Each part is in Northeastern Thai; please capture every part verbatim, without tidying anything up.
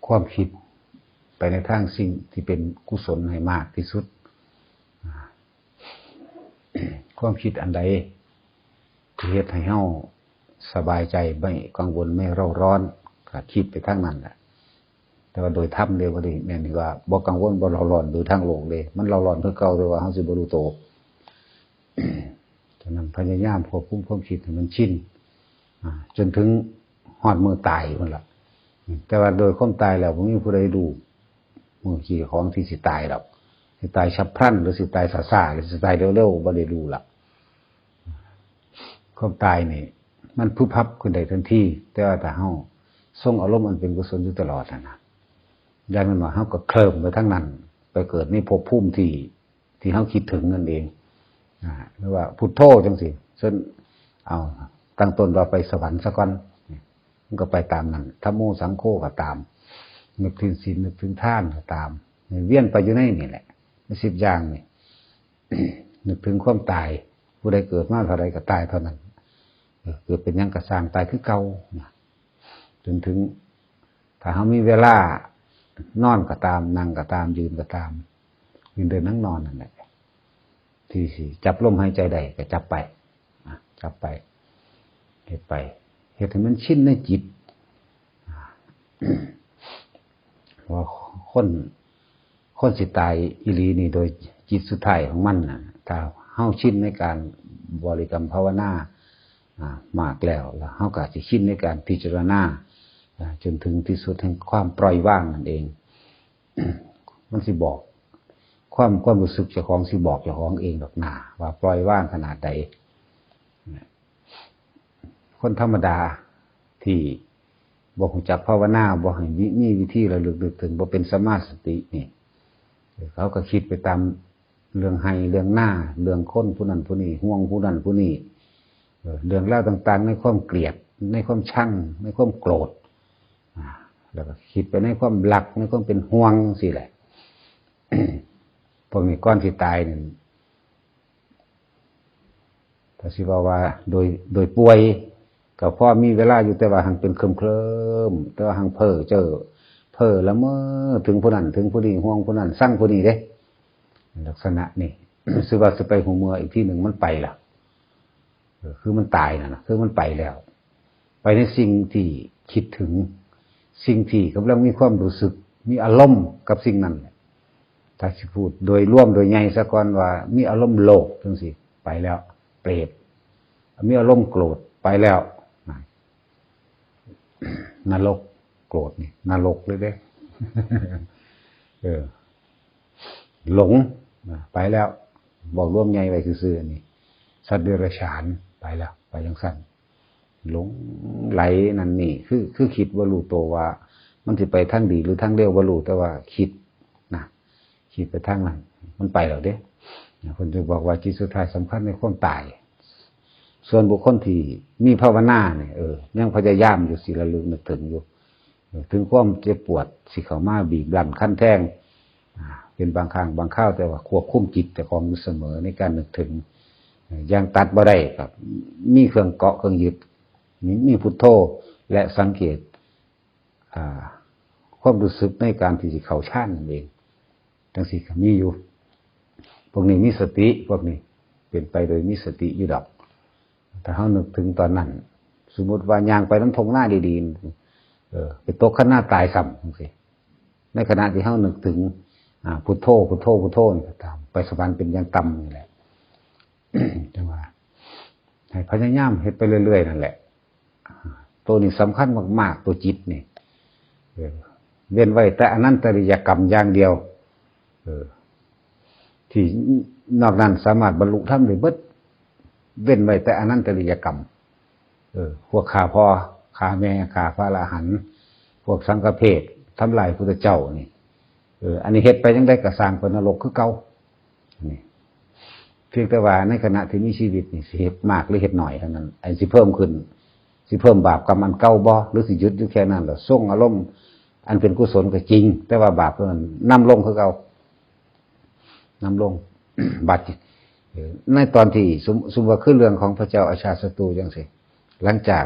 ความคิดไปในทางสิ่งที่เป็นกุศลให้มากที่สุด ความคิดอันใดที่เฮ็ดให้เฮาสบายใจ ไม่กังวล ไม่เร่าร้อน ก็คิดไปทางนั้นแหละ แต่ว่าโดยธรรมเด้ บ่ได้แม่นว่าบ่กังวล บ่เร่าร้อนโดยทางโลกเด้ มันเร่าร้อนคือเก่า แต่ว่าเฮาสิบ่รู้โต ฉะนั้นพยายามควบคุมความคิดให้มันชิน อ่า จนถึงฮอดมื้อตายพุ้นล่ะ แต่ว่าโดยความตายแล้วบ่มีผู้ใดรู้มื้อที่ของที่สิตายดอก สิตายฉับพลัน หรือสิตายช้าๆ หรือสิตายเร็วๆ บ่ได้รู้ล่ะ ความตายนี่มันพึบพับขึ้นได้ทันที แต่ว่าถ้าเฮาทรงอารมณ์อันเป็นกุศลอยู่ตลอดหั้นนะ อย่างน้อยๆ เฮาก็เคลิ้มไปทางนั้น ไปเกิดในภพภูมิที่ ที่เฮาคิดถึงนั่นเอง อ่า หรือว่าพุทโธจังซี้ เช่น เอา ตั้งต้นว่าไปสวรรค์ซะก่อน มันก็ไปตามนั้น ธัมโม สังโฆ ก็ตาม นึกถึงศีล นึกถึงทานก็ตาม เวียนไปอยู่ในนี่แหละ ในสิบอย่างนี่ นึกถึงความตาย ผู้ใดเกิดมาเท่าใดก็ตายเท่านั้น เออ เกิดเป็นหยังก็ซ่าง ตายคือเก่านะ จนถึง ถ้าเฮามีเวลานอนก็ตาม นั่งก็ตาม ยืนก็ตาม ยืนเดินนั่งนอนนั่นแหละ ที่สิจับลมหายใจได้ก็จับไป อ่ะ จับไป เฮ็ดไป เฮ็ดให้มันชินในจิต อ่ะ ว่าคน คนสิตายอีหลีนี่โดยจิตสุดท้ายของมันน่ะ ถ้าเฮาชินในการบริกรรมภาวนา อ่า มากแล้ว แล้วเฮาก็สิชินในการพิจารณา อ่า จนถึงที่สุดแห่งความปล่อยวางนั่นเอง มันสิบอก ความ ความรู้สึกเจ้าของสิบอกเจ้าของเองดอกหน้า ว่าปล่อยวางขนาดใด คนธรรมดาที่บ่รู้จักภาวนา บ่ให้มี มีวิธีระลึกนึกถึง บ่เป็นสัมมาสตินี่ เขาก็คิดไปตามเรื่องไฮ่เรื่องนา เรื่องคนผู้นั้นผู้นี้ ห่วงผู้นั้นผู้นี้ เออ เรื่องราวต่างๆ ในความเกลียด ในความชัง ในความโกรธ อ่า แล้วก็คิดไปในความรัก ในความเป็นห่วงซี้แหละ พวกนี้ก่อนสิตายนี่ ถ้าสิว่า ว่าโดย โดยป่วย ก็พอมีเวลาอยู่ แต่ว่าหังเป็นเคลิ้มๆ แต่ว่าหังเพ้อเจ้อ เพ้อละเมอถึงผู้นั้นถึงผู้นี้ ห่วงผู้นั้น ซังผู้นี้เด้ ลักษณะนี่ สิว่าสิไปฮู้เมืออีกทีหนึ่ง มันไปละ เออ คือมันตายน่ะนะ คือมันไปแล้ว ไปในสิ่งที่คิดถึง สิ่งที่กำลังมีความรู้สึก มีอารมณ์กับสิ่งนั้นแหละ ถ้าสิพูดโดยรวมโดยใหญ่ซะก่อนว่า มีอารมณ์โลภจังซี้ ไปแล้ว เปรต มีอารมณ์โกรธ ไปแล้ว นะ นรก โกรธนี่ นรกเลยเด้ เออ หลง นะ ไปแล้ว บอกรวมใหญ่ไว้ซื่อๆ อันนี้ สัตว์เดรัจฉาน ไปแล้ว ไปจังซั่น หลงไหลนั่นนี่ คือ คือคิดบ่รู้โตว่า มันสิไปทางดีหรือทางเลวบ่รู้ แต่ว่าคิดนะ คิดไปทางนั้น มันไปแล้วเด้ เพิ่นจึงบอกว่าจิตสุดท้ายสำคัญในความตาย ส่วนบุคคลที่มีภาวนาเนี่ย เออ ยังพยายามอยู่ สิระลึกนึกถึงอยู่ เออ ถึงความเจ็บปวดสิเข้ามาบีบรันคั้นแทง อ่า เป็นบางครั้งบางคราว แต่ว่าควบคุมจิตเจ้าของอยู่เสมอในการนึกถึง เอ่อ อย่างตัดบ่ได้ครับ มีเครื่องเกาะเครื่องยึด มี มีพุทโธ และสังเกต อ่า ความรู้สึกในการที่สิเข้าฌานนั่นเอง จังซี้ก็มีอยู่ พวกนี้มีสติ พวกนี้เป็นไปโดยมีสติอยู่ดอก ถ้าเฮานึกถึงตอนนั้น สมมุติว่าย่างไปนำท่งนาดีๆ เออ ไปตกคันนาตายซ้ำจังซี้ ในขณะที่เฮานึกถึง อ่า พุทโธ พุทโธ พุทโธนี่ก็ตาม ไปสวรรค์เป็นอย่างต่ำนี่แหละ จังว่า ให้พยายามเฮ็ดไปเรื่อยๆ นั่นแหละ ตัวนี้สำคัญมากๆ ตัวจิตนี่ เออ เว้นไว้แต่อนันตริยกรรมอย่างเดียว เออ ที่นอกนั้นสามารถบรรลุธรรมได้เบิด เว้นไว้แต่อนันตริยกรรม เออ พวกฆ่าพ่อ ฆ่าแม่ ฆ่าพระอรหันต์ พวกสังฆเพศ ทำลายพุทธเจ้านี่ เออ อันนี้เฮ็ดไปจังใดก็ซ่างไปนรกคือเก่า นี่ เพียงแต่ว่าในขณะที่มีชีวิตนี่สิเฮ็ดมากหรือเฮ็ดน้อยเท่านั้น อันสิเพิ่มขึ้น สิเพิ่มบาปกรรมอันเก่าบ่ หรือสิหยุดอยู่แค่นั้นล่ะ ทรงอารมณ์อันเป็นกุศลก็จริง แต่ว่าบาปนั้นนำลงคือเก่า นำลง บัด เอ่อ ในตอนที่สม สมมุติว่าคือเรื่องของพระเจ้าอาชาติศัตรูจังซี้ หลังจาก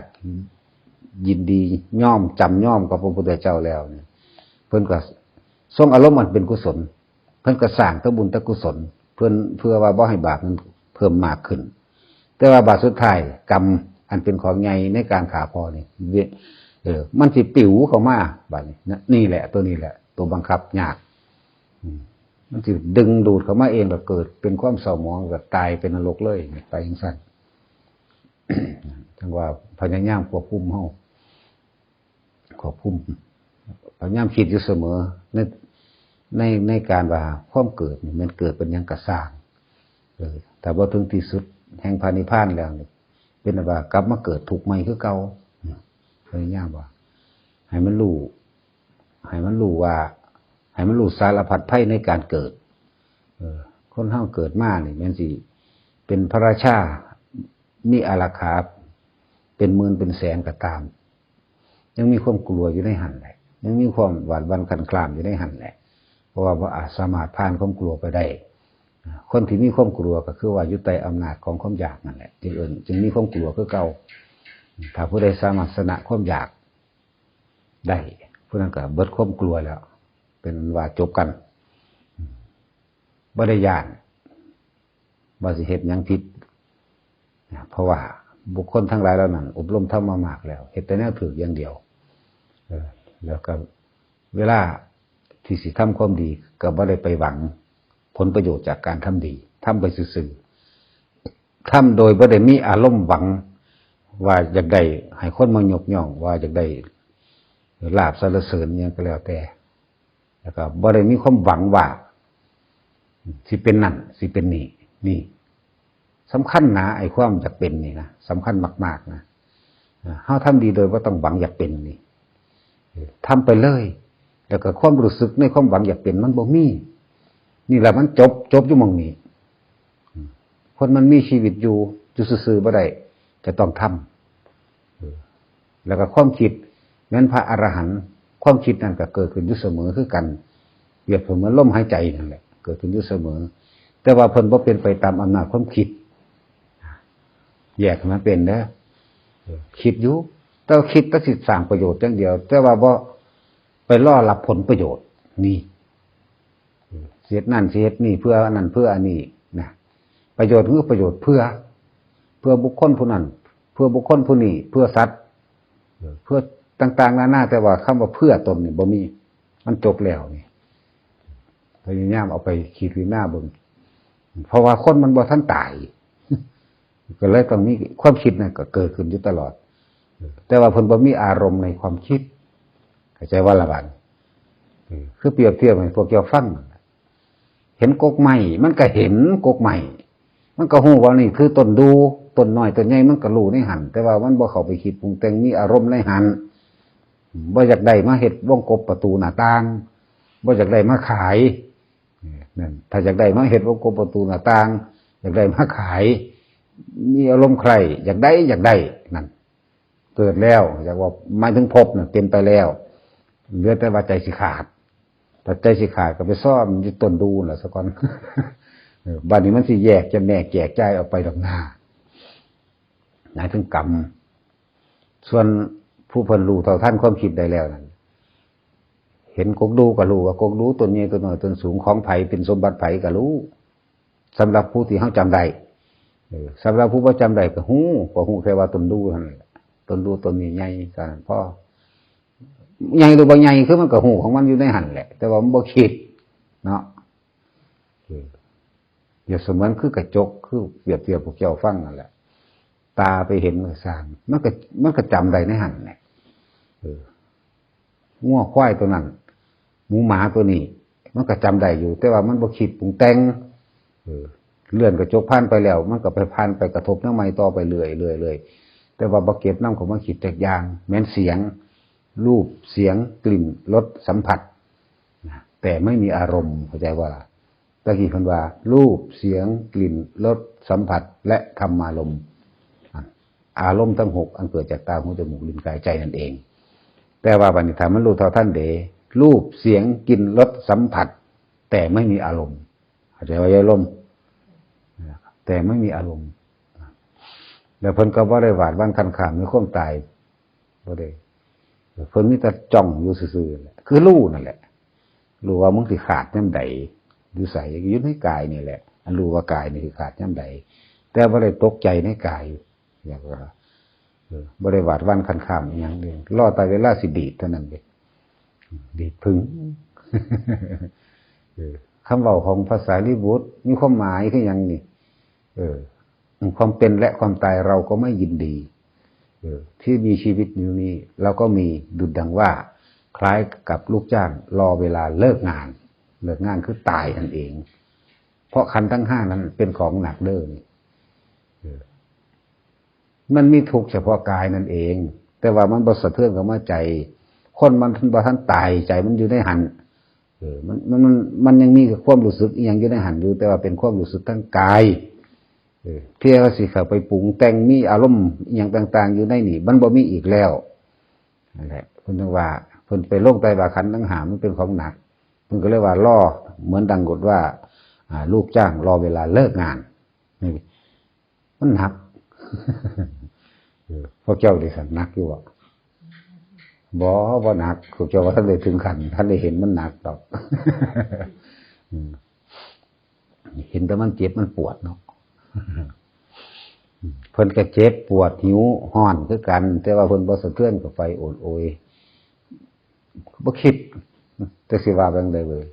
ยินดียอม จำยอมกับพระพุทธเจ้าแล้วเนี่ย พิ่นก็ทรงอารมณ์อันเป็นกุศล เพิ่นก็สร้างแต่บุญแต่กุศล เพิ่นเพื่อว่าบ่ให้บาปมันเพิ่มมากขึ้น แต่ว่าบาดสุดท้ายกรรมอันเป็นของใหญ่ในการฆ่าพ่อนี่ เว- เออ มันสิปิ๋วเข้ามาบาดนี้นะ นี่แหละ ตัวนี้แหละ ตัวบังคับยาก อืม มันสิดึงดูดเข้ามาเอง แล้วเกิดเป็นความเศร้าหมอง ก็ตายเป็นนรกเลย ไปจั่งซั้น จั่งว่าพยายามควบคุมเฮา ควบคุม พยายามคิดอยู่เสมอ ใน ใน ในการว่าความเกิดนี่มันเกิดเป็นหยังกะซ่าง เออ ถ้าบ่ถึงที่สุดแห่งพระนิพพานแล้วนี่ เป็นอันว่ากลับมาเกิดทุกข์ใหม่คือเก่า พยายามว่า ให้มันรู้ ให้มันรู้ว่า ให้มันรู้สารพัดภัยในการเกิด เออ คนเฮาเกิดมานี่แม่นสิเป็นพระราชา มีอารักขา เป็นหมื่นเป็นแสนก็ตาม ยังมีความกลัวอยู่ในหั่นแหละ ยังมีความหวาดหวั่นคลานคลามอยู่ในหั่นแหละ เพราะว่าบ่อาจสามารถผ่านความกลัวไปได้ คนที่มีความกลัวก็คือว่าอยู่ใต้อำนาจของความอยากนั่นแหละ จึงเอิ้น จึงมีความกลัวคือเก่า ถ้าผู้ใดสามารถชนะความอยากได้ ผู้นั้นก็เบิดความกลัวแล้ว เป็นอันว่าจบกัน บ่ได้ย้าน ว่าสิเฮ็ดหยังผิดนะ เพราะว่าบุคคลทั้งหลายเหล่านั้น อบรมธรรมมามากแล้ว เฮ็ดแต่แนวถูกอย่างเดียว เออ แล้วก็เวลาที่สิทำความดี ก็บ่ได้ไปหวังผลประโยชน์จากการทำดี ทำไปซื่อๆ ทำโดยบ่ได้มีอารมณ์หวัง ว่าอยากได้ให้คนมายกย่อง ว่าอยากได้ลาภสรรเสริญอิหยังก็แล้วแต่ แล้วก็บ่ได้มีความหวังว่า สิเป็นนั่น สิเป็นนี่ นี่ สำคัญนะ ไอ้ความอยากเป็นนี่นะ สำคัญมากๆนะ อ่า เฮาทำดีโดยบ่ต้องหวังอยากเป็นนี่ เออ ทำไปเลย แล้วก็ความรู้สึกในความหวังอยากเป็นมันบ่มี นี่แหละมันจบ จบอยู่หม่องนี้ อืม คนมันมีชีวิตอยู่ อยู่ซื่อๆบ่ได้ จะต้องทำ เออ แล้วก็ความคิด แม้นพระอรหันต์ ความคิดนั่นก็เกิดขึ้นอยู่เสมอคือกัน เปรียบเสมือนลมหายใจนั่นแหละ เกิดขึ้นอยู่เสมอ แต่ว่าเพิ่นบ่เป็นไปตามอำนาจความคิด แยกให้มันเป็นเด้อ เออ คิดอยู่ แต่ว่าคิดแต่สิสร้างประโยชน์อย่างเดียว แต่ว่าบ่ไปรอรับผลประโยชน์ นี่ เออ สิเฮ็ดนั่น สิเฮ็ดนี่ เพื่ออันนั้น เพื่ออันนี้นะ ประโยชน์คือประโยชน์เพื่อ เพื่อบุคคลผู้นั้น เพื่อบุคคลผู้นี้ เพื่อสัตว์ เออ เพื่อต่างๆนานา แต่ว่าคำว่าเพื่อตนนี่บ่มี มันจบแล้วนี่ พยายามเอาไปคิดพิจารณาเบิ่ง เพราะว่าคนมันบ่ทันตาย ก็เลยต้องมีความคิดนั่นก็เกิดขึ้นอยู่ตลอด แต่ว่าเพิ่นบ่มีอารมณ์ในความคิด เข้าใจว่าละบัด เออ คือเปรียบเทียบให้พวกเจ้าฟังนั่นแหละ เห็นกกไม้ มันก็เห็นกกไม้ มันก็ฮู้ว่านี่คือต้นดู ต้นน้อยต้นใหญ่ มันก็รู้ในหั่น แต่ว่ามันบ่เข้าไปคิดปรุงแต่ง มีอารมณ์ในหั่น บ่อยากได้มาเฮ็ดวงกบประตูหน้าต่าง บ่อยากได้มาขาย นั่น ถ้าอยากได้มาเฮ็ดวงกบประตูหน้าต่าง อยากได้มาขาย มีอารมณ์ใคร่ อยากได้ อยากได้ นั่น เกิดแล้ว อยากว่า หมายถึงภพน่ะ เต็มไปแล้ว เหลือแต่ว่าใจสิขาด ถ้าใจสิขาดก็ไปซ่อมอยู่ต้นดูนั่นล่ะซะก่อน เออ บัดนี้มันสิแยกจำแนกแจกจ่ายออกไปดอกหน้า หมายถึงกรรม ส่วนผู้เพิ่นรู้เท่าทันความคิดได้แล้วนั่น เห็นกกดูก็รู้ว่ากกดูต้นใหญ่ต้นน้อยต้นสูง ของไผเป็นสมบัติไผก็รู้ สำหรับผู้ที่เฮาจำได้ เออ สำหรับผู้บ่จำได้ก็ฮู้ ก็ฮู้แค่ว่าต้นดูเท่านั้นแหละ ต้นดูต้นนี้ใหญ่ เท่านั้นพอ ใหญ่หรือบ่ใหญ่ คือมันก็ฮู้ของมันอยู่ในหั่นแหละ แต่ว่ามันบ่คิดเนาะ เออ เปรียบเสมือนคือกระจก คือเปรียบเทียบพวกเจ้าฟังนั่นแหละ ตาไปเห็นก็ซ่าง มันก็ มันก็จำได้ในหั่นแหละ เออ งัวควายตัวนั้น หมูหมาตัวนี้ มันก็จำได้อยู่ แต่ว่ามันบ่คิดปรุงแต่ง เออ เลื่อนกระจกผ่านไปแล้ว มันก็ไปผ่านไปกระทบแนวใหม่ต่อไปเรื่อยๆๆ แต่ว่าบ่เก็บนำเข้ามาคิดจักอย่าง แม้นเสียง รูป เสียง กลิ่น รส สัมผัส นะ แต่ไม่มีอารมณ์ เข้าใจว่าล่ะ ตะกี้เพิ่นว่า รูป เสียง กลิ่น รส สัมผัส และธรรมารมณ์ อ่ะ อารมณ์ทั้งหกอันเกิดจากตา หู จมูก ลิ้น กาย ใจนั่นเอง แต่ว่าบัดนี้ถ้ามันรู้เท่าทันเด้ รูป เสียง กลิ่น รส สัมผัส แต่ไม่มีอารมณ์ เข้าใจว่าอารมณ์ แต่ไม่มีอารมณ์ แล้วเพิ่นก็บ่ได้หวาดหวั่นคลานคลามในความตาย บ่ได้ เพิ่นมีแต่จ้องอยู่ซื่อๆแหละ คือรู้นั่นแหละ รู้ว่ามึงสิขาดยามใด อยู่ไส อยู่ในกายนี่แหละ อันรู้ว่ากายนี่สิขาดยามใด แต่บ่ได้ตกใจในกาย อยากว่า เออ บ่ได้หวาดหวั่นคันคามอิหยังเลย รอแต่เวลาสิดีดเท่านั้นเอง ดีดผึ้ง เออ คำเว้าของพระสารีบุตรมีความหมายคือหยังนี่ เออ ความเป็นและความตายเราก็ไม่ยินดี เออ ที่มีชีวิตอยู่นี้ เราก็มีดุจดังว่า คล้ายกับลูกจ้างรอเวลาเลิกงาน เลิกงานคือตายนั่นเอง เพราะขันธ์ทั้งห้านั้นเป็นของหนักเด้อนี่ เออ มันมีทุกข์เฉพาะกายนั่นเอง แต่ว่ามันบ่สะเทือนเข้ามาใจ คนมันบ่ทันตาย ใจมันอยู่ในหั้น เออ มัน มัน มัน มันยังมีความรู้สึกอิหยังอยู่ในหั้นอยู่ แต่ว่าเป็นความรู้สึกทางกาย เออ เพียงว่าสิเข้าไปปรุงแต่งมีอารมณ์อิหยังต่างๆอยู่ในนี่ มันบ่มีอีกแล้ว นั่นแหละ เพิ่นถึงว่า เพิ่นไปลงใต้ว่าขันธ์ทั้งห้ามันเป็นของหนัก เพิ่นก็เลยว่ารอ เหมือนดังกฎว่า อ่า ลูกจ้างรอเวลาเลิกงาน นี่ มันหนัก เออ พวกเจ้าได้สันหนักอยู่บ่ บ่ บ่หนัก พวกเจ้าว่าท่านได้ถึงขั้น ท่านได้เห็นมันหนักดอก อืม เห็นแต่มันเจ็บมันปวดเนาะ เพิ่นก็เจ็บปวดหิวฮ้อนคือกัน แต่ว่าเพิ่นบ่สะเทือนกับไฟโอดโอย บ่คิด แต่สิว่าแบบใดเว้ย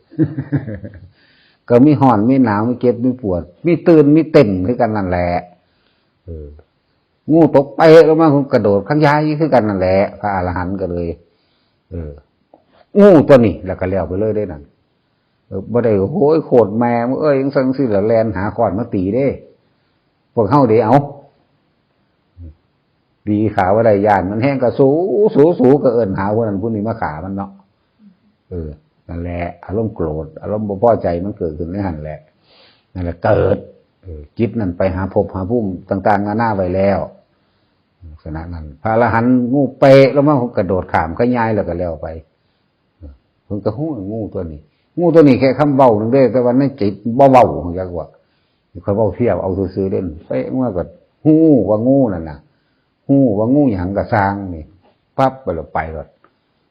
ก็มีฮ้อน มีหนาว มีเจ็บ มีปวด มีตื่น มีเต้นคือกันนั่นแหละ เออ งูตกเปะลงมา กระโดดข้างย้ายคือกันนั่นแหละ พระอรหันต์ก็เลย เออ งูตัวนี้ แล้วก็แล้วไปเลยได้นั่น เออ บ่ได้ โอ้ย โคตรแม่มึงเอ้ย จังซั่นจังซี่ แล้วแล่นหาค้อนมาตีเด้ พวกเฮาเด้ เอา ตีขาบ่ได้ ย่านมันแฮงก็สู้ สู้ สู้ก็เอิ้นหาผู้นั้นผู้นี้มาฆ่ามันเนาะ เออ นั่นแหละ อารมณ์โกรธ อารมณ์บ่พอใจมันเกิดขึ้นในหั้นแหละ นั่นแหละเกิด เออ จิตนั่นไปหาภพหาภูมิต่างๆนานาไว้แล้ว ลักษณะนั้น พระอรหันต์งูเปะลงมา กระโดดข้ามขยายแล้วก็แล้วไป เพิ่นก็ฮู้งูตัวนี้ งูตัวนี้แค่คำเว้าหนึ่งเด้ แต่ว่าในจิตบ่เว้า จักว่า ข้อยเว้าเทียบเอาซื่อๆเด้ เปะมาก็ฮู้ว่างูนั่นน่ะ ฮู้ว่างูหยังก็ซ่างนี่ ปั๊บไปแล้วไปแล้ว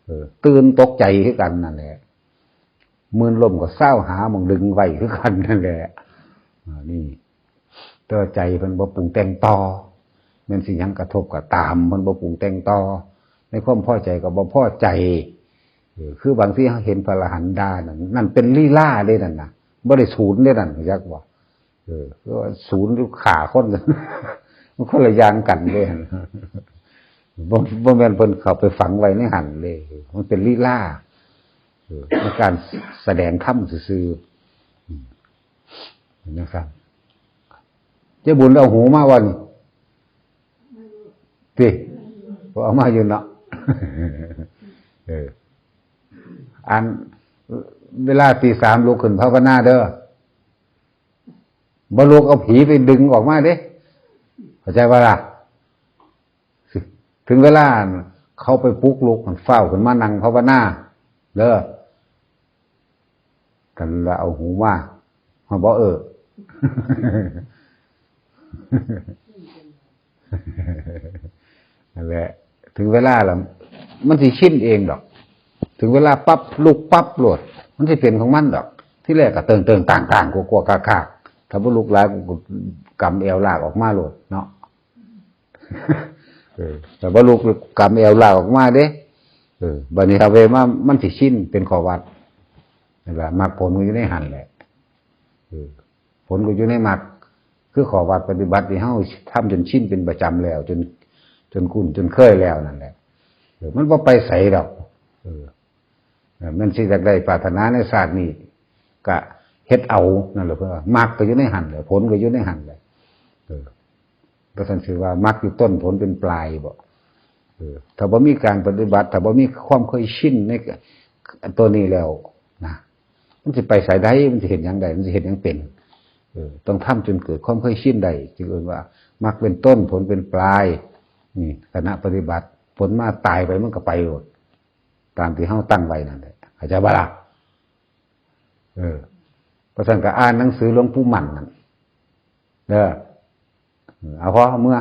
เออ ตื่นตกใจคือกันนั่นแหละ มื่นล้มก็เซาหาหม่องดึงไว้คือกันนั่นแหละ อ่า นี่ แต่ว่าใจเพิ่นบ่ปรุงแต่งต่อ แม่นสิหยังกระทบก็ตาม เพิ่นบ่ปรุงแต่งต่อ ในความพอใจก็บ่พอใจ เออ คือบางทีเฮาเห็นพระอรหันต์ด่านั่น นั่นเป็นลีลาเด้นั่นน่ะ บ่ได้ศูนย์เด้นั่น จักบ่ เออ คือว่าศูนย์หรือฆ่าคน มันคนละอย่างกันเด้หั่น บ่ บ่แม่นเพิ่นเข้าไปฝังไว้ในหั่นเด้ มันเป็นลีลา เออ ในการแสดงธรรมซื่อๆ อืม นะครับ เจ๊บุญเอาหูมาบ่นี่ ติ บ่เอามาอยู่เนาะ เออ อัน เวลาตีสามลุกขึ้นภาวนาเด้อ บ่ลุกเอาผีไปดึงออกมาเด้ เข้าใจบ่ล่ะ ถึงเวลาเขาไปปลุกลุก ฟ้าวขึ้นมานั่งภาวนา เด้อ กันละเอาหูมา ฮอดบ่ เออ นั่นแหละ ถึงเวลาแล้ว มันสิชินเองดอก ถึงเวลาปั๊บ ลุกปั๊บโลด มันสิเป็นของมันดอก ที่แรกก็เติงๆต่างๆ กลัวๆ คากๆ ถ้าบ่ลุกหลาย กูก็กำแอวลากออกมาโลดเนาะ เออ แต่บ่ลุก กำแอวลากออกมาเด้ เออ บัดนี้ถ้าเวมา มันสิชิน เป็นข้อวัด นั่นล่ะ มรรคผลมันอยู่ในหั่นแหละ เออ ผลก็อยู่ในมรรค คือข้อวัดปฏิบัติที่เฮาทำจนชินเป็นประจำแล้ว จน จนคุ้น จนเคยแล้วนั่นแหละ เออ มันบ่ไปไสดอก เออ เออ มันสิอยากได้ปรารถนาในชาตินี้ ก็เฮ็ดเอา นั่นแหละ เพิ่นว่ามรรคก็อยู่ในหั่นแหละ ผลก็อยู่ในหั่นแหละ เออ ก็ซั่นสิว่ามรรคอยู่ต้น ผลเป็นปลายบ่ เออ ถ้าบ่มีการปฏิบัติ ถ้าบ่มีความเคยชินในตัวนี้แล้วนะ มันสิไปไสได้ มันสิเฮ็ดหยังได้ มันสิเฮ็ดหยังเป็น เออ ต้องทำจนเกิดความเคยชินได้ จึงเอิ้นว่ามรรคเป็นต้น ผลเป็นปลาย นี่ ขณะปฏิบัติ ผลมาตายไปมันก็ไปโลด ตามที่เฮาตั้งไว้นั่นแหละ เข้าใจบ่ล่ะ เออ เพราะฉะนั้นก็อ่านหนังสือหลวงปู่มั่นนั่น เด้อ เอาพอเมื่อ